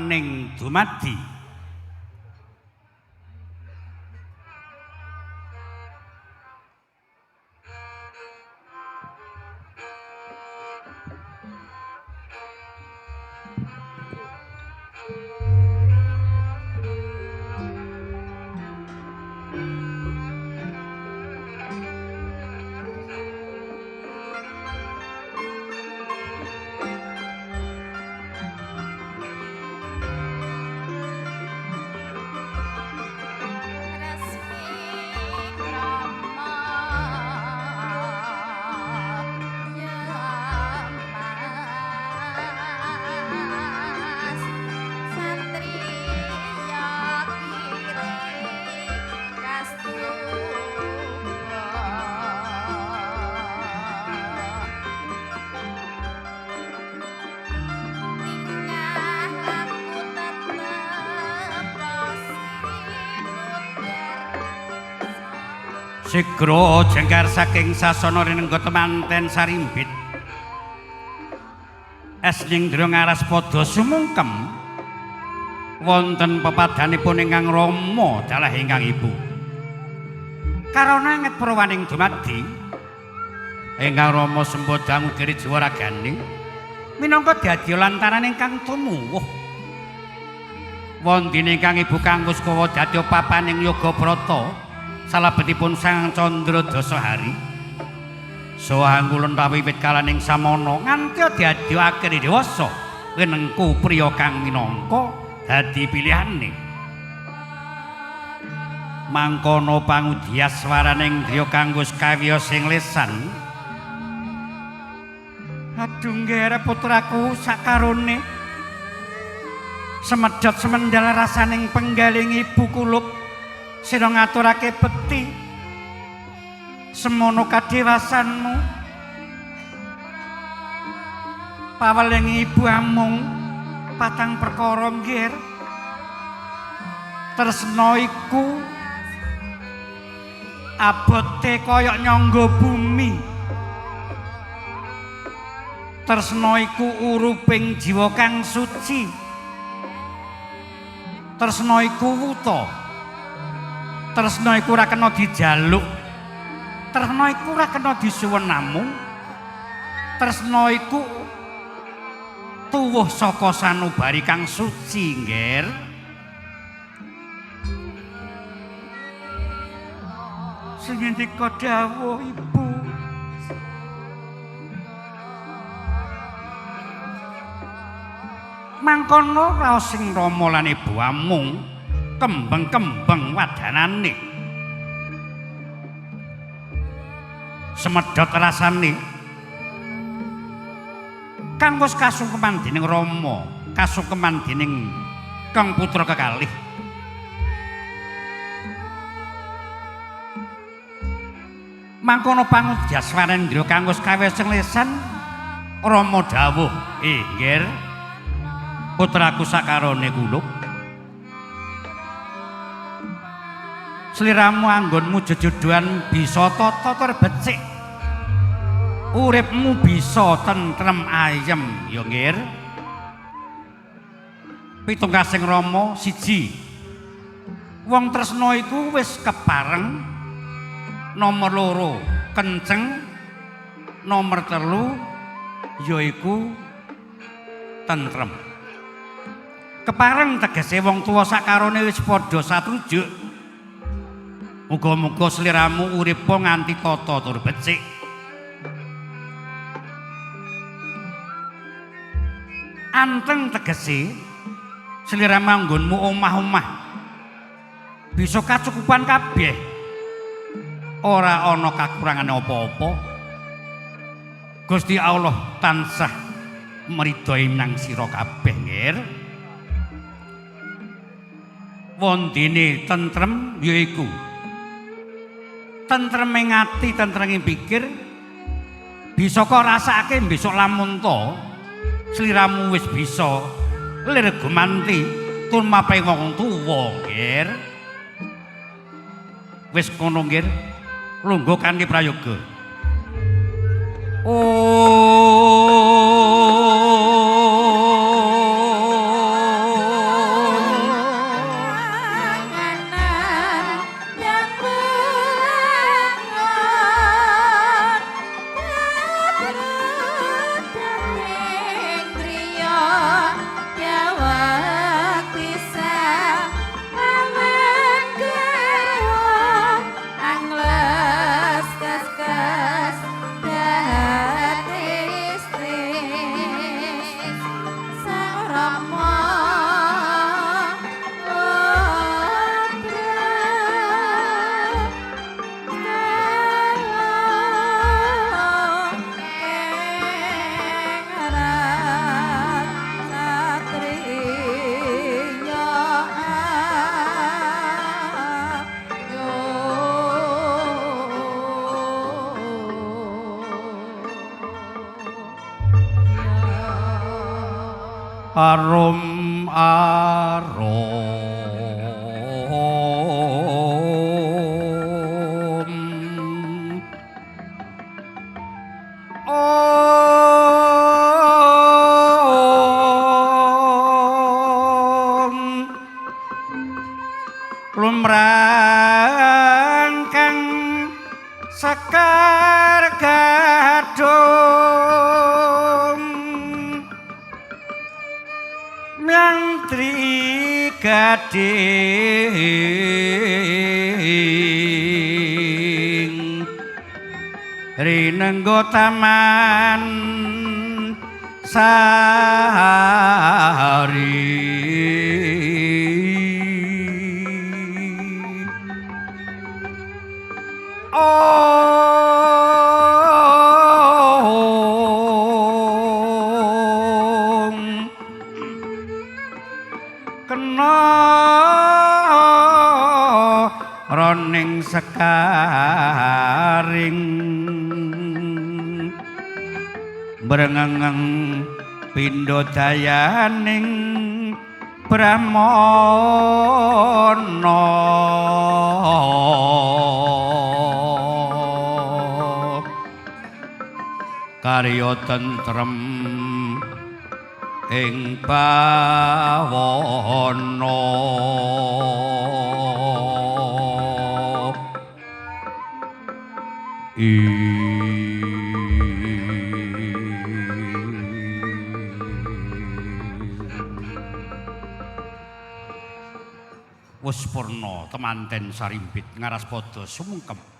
prawaning dumadi. Sigra jengkar saking sasana rinengga temanten sarimbit. Esnindra ngaras padha sumungkem wonten pepadhanipun ingkang rama dalah ingkang ibu. Karana anget prawaning dumadi ingkang rama sembodang diri jiwa ragane minangka dadi lantaran ingkang tumuwuh. Wondene ingkang ibu kang wis kawa dadi papaning yoga brata salabetipun Sang Candra Dasahari saha angulun pawiwit kalaning samana nganti dadi akhir dewasa winengku priya kang minangka dadi pilihane. Mangkono pangudhyaswaraning driya kang wis kawiyos ing lesan. Aduh nggere putraku sakarone semedhot semendal rasaning penggaling ibu kulup sira ngaturake bekti semono kadewasanmu paweling ibu amung patang perkara nggir. Tresna iku abote kaya nyangga bumi, tresna iku uruping jiwa kang suci, tresna iku wuta, tresna iku ora kena dijaluk, tresna iku ora kena disuwun namung, tresna iku tuwuh saka sanubari kang suci nggir. Sing ngendika dawuh ibu. Mangkono raos sing rama lan ibu amung kembeng-kembeng wadanane. Semedhot rasane kang wis kasungkeman dening rama, kasungkeman dening kang putra kekalih. Mangkono pangudhyaswarendra kang wis kawis lesan rama dawuh, "Nggir, putraku sakarone kulup. Sliramu anggonmu jejodohan bisa tata tur becik. Uripmu bisa tentrem ayem ya nggir." Pitungkasing rama siji. Wong tresna iku wis kepareng. Nomor loro kenceng, nomor telu yaiku tentrem. Kepareng tegese wong tuwa sakarone wis padha satrujuk. Muga-muga sliramu uripa nganti tata tur becik. Anteng tegese sliramu anggonmu omah-omah bisa kacukupan kabeh. Ora ana kakurangane apa-apa. Gusti Allah tansah mridhoi nang sira kabeh nggir. Wondene tentrem yaiku tentreming ati, tentreming pikir, bisa kok rasakake besok lamun to sliramu wis bisa lir gumanti tumrape wong tuwa nggir. Wis kono nggir, lungguh kanthi prayoga. Arum arum. Om lumrang kang sekar gadung myantri gading rinenggo taman sari. Om kena roning sekaring brengengeng pindha dayaning brahmana. Karya tentrem ing bawana. Wis purna temanten sarimbit ngaraspada sumungkem.